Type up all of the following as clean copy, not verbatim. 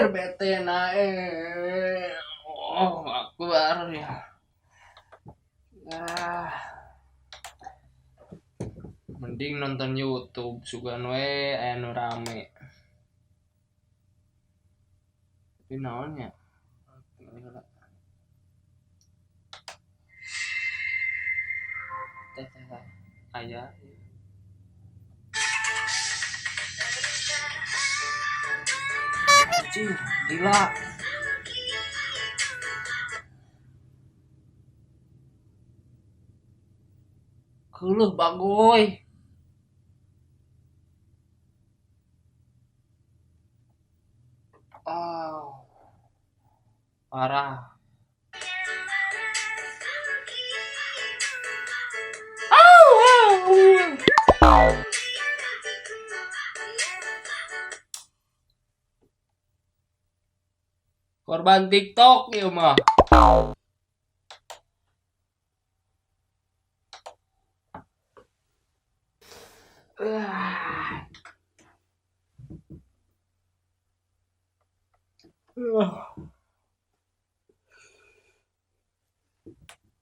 Anjir, bete nae. Oh, aku baru ya. Ah. Mending nonton YouTube sugan we aya nu rame. Tapi naon nya? Teh teh teh. Aya. Anjir, gila. Keuleuh bagoy. Oh. Parah. Au, au. Korban TikTok ieu mah.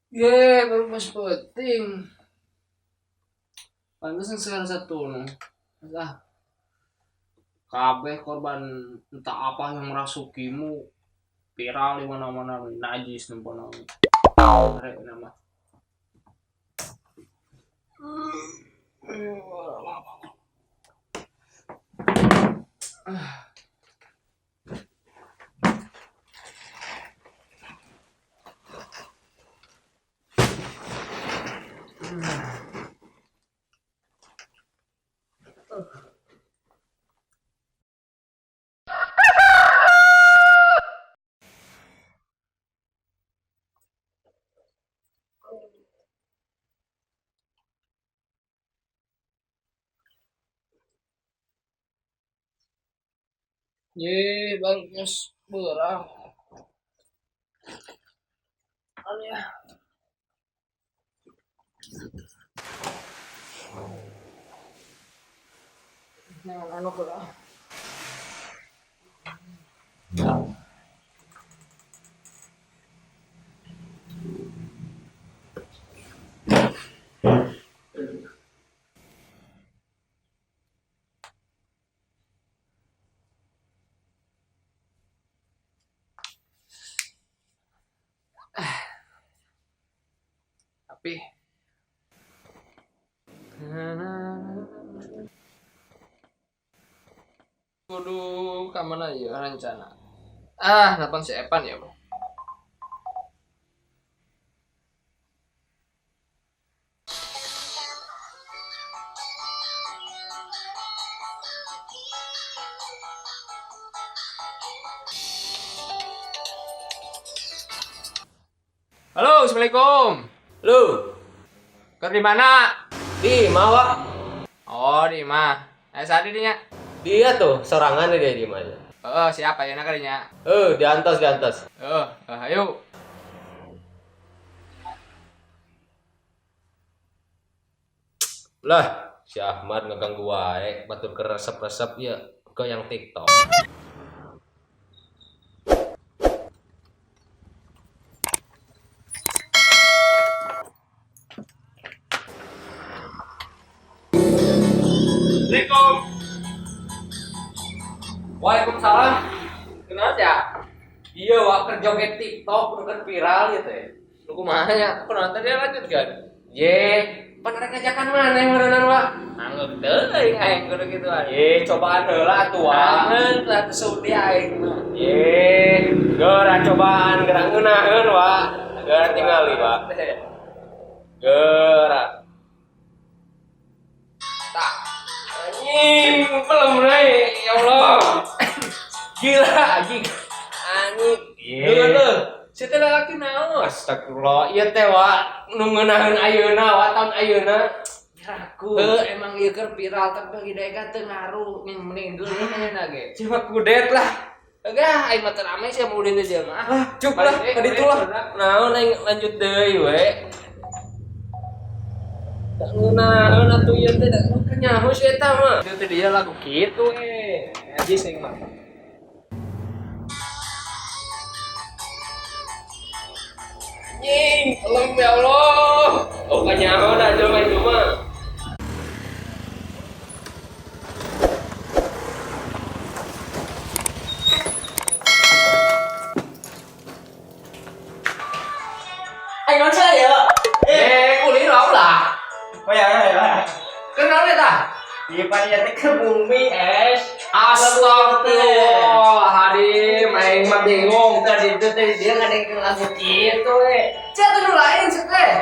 Ye, baru pas penting. Pantesan sekarang satu nu. Ah. Kabeh korban entah apa yang merasukimu viral di mana-mana, najis nempona. Rek nama. Ye, bang, nyes berang. Aneh. Nah, anu lah. Tapi kudu ka mana ya rencana? Ah, nelpon si Epan ya, Bro. Halo, assalamualaikum. Lu, Keur di mana? Di imah, Wak. Oh, di imah. Sadi dinya. Dia tuh sorangan dia di imahnya. Heeh, siapa ya nak dinya? Diantos, diantos. Heeh, ayo. Lah, si Ahmad ngeganggu wae, batur keur resep-resep ya ke yang TikTok. Assalamualaikum. Waalaikumsalam. Kenal ya? Iya, Wak, keur joget TikTok nu keur viral gitu ya. Lu kumaha nya? Aku nonton dia lanjut kan? Ye, pan rek ngajakan maneh meureunnan, Wak? Anggap teuing aing kudu kituan. Ye, cobaan heula atuh, Wak. Angeun lah teu sudi aing mah. Ye, geura cobaan geura ngeunaheun, Wak. Geura tingali, Wak. Geura. Tak. Anjing, belum naik, ya Allah. Gila, anjing. Anjing. Ye. Duh, si teh lalaki naon? Astagfirullah, ieu teh, Wak, nu ngeunaheun ayeuna, Wak, taun ayeuna. Raku. Heuh, emang ieu keur viral tapi bagi daeka teu ngaruh, mending geuleuh ayeuna ge. Cuma kudet lah. Enggak, aing mah teu rame sia mau ulin teh mah. Ah, cuk lah, ka ditu lah. Naon aing lanjut deui we. Tak ngeunaheun atuh ieu teh da nyaho si eta mah. Itu teh dia lagu kitu eh. Najis aing mah. Anjing, elem ya Allah. Oh, kanyaho dah jelema itu mah. Anh nói chơi vậy? Eh, kulino lah. Oh ya, ya, ya. Kenal eta? Di panitia teh ke bumi es. Astagfirullahaladzim, aing mah bingung Tadi itu tadi dia ngadengin lagu gitu eh. Cek tuh nu lain cek teh.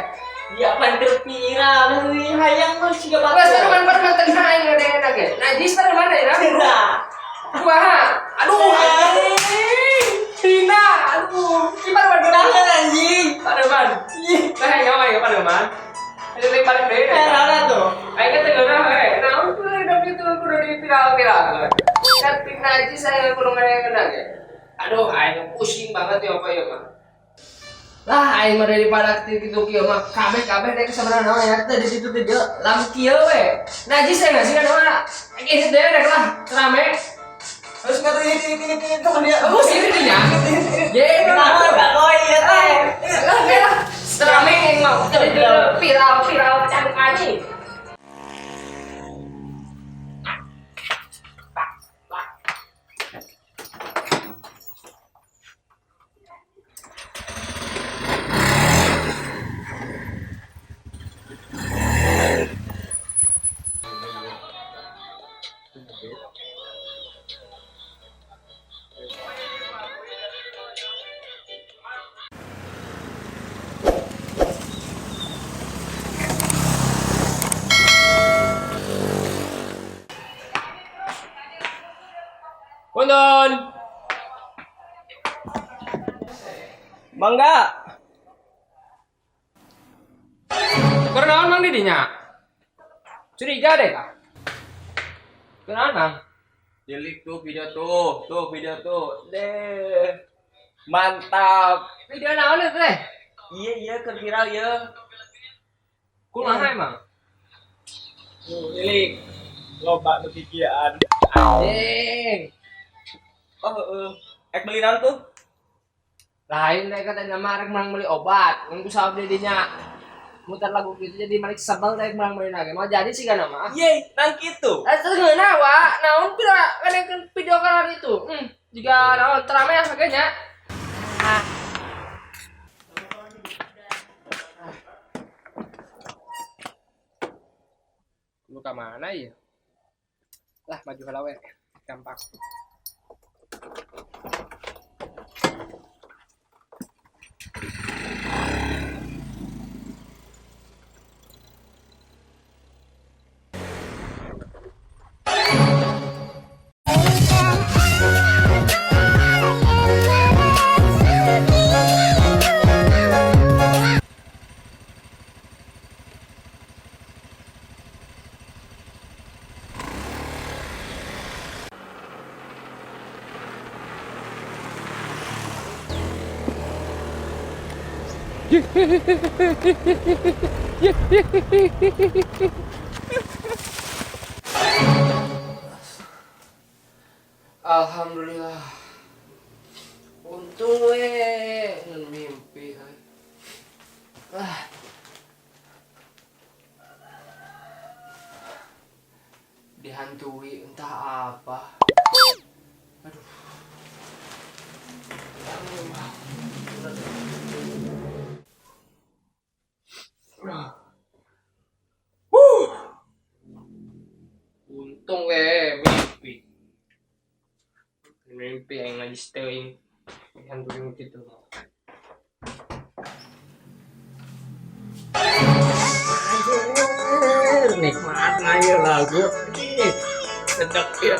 Ya mantir viral euy, hayang mah siga batu. Geus anu man tengah aing ngadengeun ge. Najis teh mana ya? Nah. Kumaha? Aduh, anjing. Hina, aduh. Di mana Nah, anjing. Pademan. Nah, nyawa ya pademan. Jadi teh balik deui. Heran tuh. Aing teh geunah we. Naon tuh udah gitu kudu di viral-viral. Tapi najis saya kudu ngadengeun ge. Aduh, aing pusing banget ya apa ya mah. Lah aing mah daripada kitu kieu mah kabeh-kabeh dek sebenarnya naon ya teh di situ teh dia lagu kieu we. Najis ya nggak sih kan mah. Ini deh dek lah rame. Terus kata ini itu kan dia. Oh, sini dinya. Ye, Nah, enggak koi ya teh. Lah, lah. Rame yang mau viral viral cabuk anjing. Punten. Mangga. Kunaon mang di dinya? Curiga deh kah? Kunaon mang? Delik tuh video tuh, tuh video tuh. Deh. Mantap. Video naon itu teh? Iya iya ke viral ya. Kumaha emang? Tuh, Delik. Loba nu kikian. Anjing. Oh, heeh. Ek beli naon tuh? Lain deh kata nama rek mang beli obat. Nunggu sahab di dinya. Mutar lagu gitu jadi malik sebel deh mang beli lagi. Mau jadi sih kan mah. Yeay, nang kitu. Eh terus ngeunah wa, naon pira kan video kalar itu. Jika naon terame ya kayaknya. Ah. Lu ka mana ya? Lah maju heula we. Gampang. Alhamdulillah. Untung we ngan mimpi. Ah. Dihantui entah apa. Aduh. Untung we mimpi. Mimpi yang najis teuing. Dihantui gitu. Anjir, nikmat aja lagu. Ih, sedap ya.